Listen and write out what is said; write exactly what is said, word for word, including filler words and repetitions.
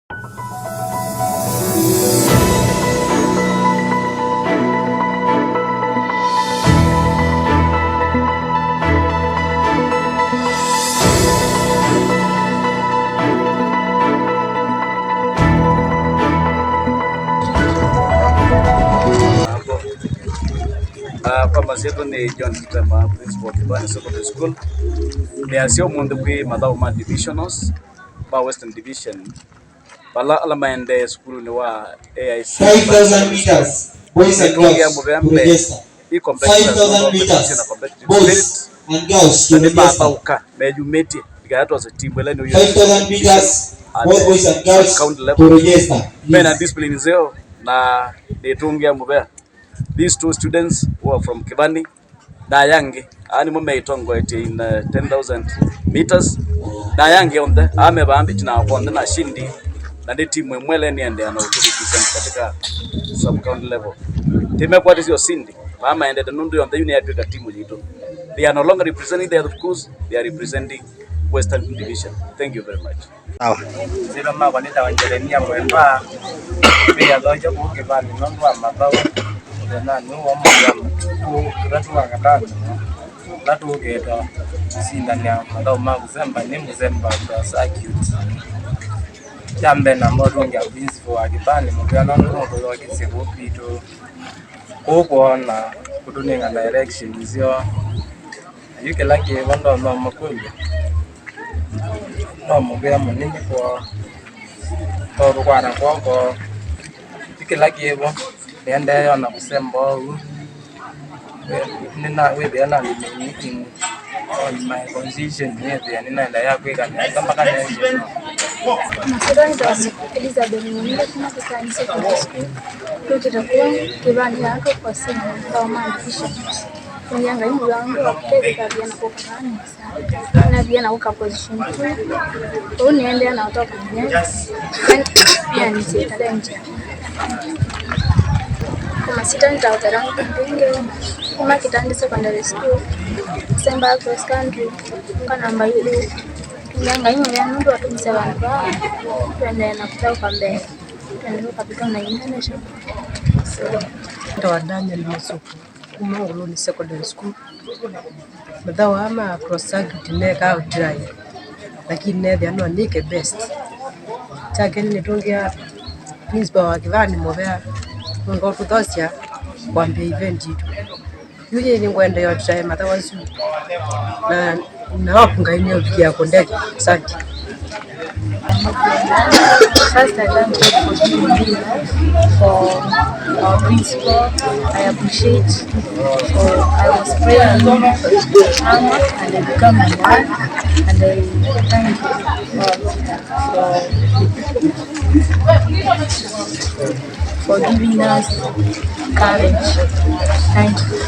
Ah, kwa masyĩtwa nĩ John Kitema, principal Kĩvani Secondary School. Nĩasya ũmũnthĩ kwĩ mathaũ ma divisionals ma Western Division, vala ala maendee sukulunĩ wa A I C five thousand meters, boys and girls, mũvea to mbee register. Ĩ competitive, five thousand meters, competitive boys spirit, and girls to register. Nĩmathaũka meyumĩtye, ndikaya twose timu ĩla nĩ five thousand meters, both boys and girls county level, to register, please. Mena discipline nzeo na nĩtũngĩa mũvea. These two students who are from Kĩvani, na aya angĩ, aa nĩmo meĩtongoetye in, uh, ten thousand meters. Na aya angĩ onthe, aa me vaa mbĩti na konthe na shindi, na nĩ timu ĩmwe ĩla nĩendeea na ũtũthukisya katika sub county level. Tĩmekwatĩsya ũsindi, vaa maendete nũndũ yonthe yu nĩyatw'ĩka timu yitũ. They are no longer representing their schools, they are representing Western Division. Thank you very much. Sawa. Nzĩva makwa nĩtawa Jeremia Mwemba, twĩathokya kũu Kĩvani nũndũ wa mathaũ mũthenyanĩ ũũ wa mũthya kũu Kĩtatũ wa Katano, na tũũkĩte kũsindanĩa mathaũ ma kũsemba nĩ mũsemba wa circuit. Kya mbee namba ũtũngĩa principal wa Kĩvani mũvea nũndũ nũtũyokisye kũu kwitũ. Kũu kwoo na kũtũnenga direction syoo. Na yu kĩla kĩvo ndonya ũmũkũlya. No mũvea mũnini kwoo. Tondũ kwana kwoo kwoo. Yu kĩla kĩvo. Nĩendee ona kũsemba ũu. Nĩna wĩthĩa na meeting on my constitution, nĩthĩa nĩnaendeea kwĩka nesa mpaka nesie. Masyĩtwa nĩtawa Elizabeth Mũmile kuma Kĩkani Secondary School. Twĩkĩte kuo Kĩvani yake kwa senior, kwa ma division. Tũngĩa Ngai mũvea nũndũ wa kũtetheka na kũka vaa nesa. Navia na kũka position two. Ũu nĩendea na ũtoka nginya. Pia nĩsĩ talent. Kwa masyĩtwa nĩtawa Vera Mbinge, kuma Kitandi Secondary School, Semba Cross Country, kwa namba ilĩ. Nĩ Ngai mũvea nũndũ watũmĩsya vandũ vaa, tũendee na kũthaũka mbee, tũendee kũkavika na international. Nĩtawa Daniel Mũsuku, kuma Ngũlũni Secondary School. Mathaũ aa ma cross circuit neekaa ũtry, lakini neethĩa no nĩke best. Kya kelĩ nĩtũngĩa principal wa Kĩvani mũvea nũndũ ũtũthosya kwambĩa event yitũ. Yu yĩĩ nĩngũendeea ũtry mathaũ asu na, na hope Ngai nĩũvikĩa kũndethya. Asante. First, I thank God for giving me life, for our principal. I appreciate, for I was praying, and I become a man, and I thank God for, for giving us courage. Thank you.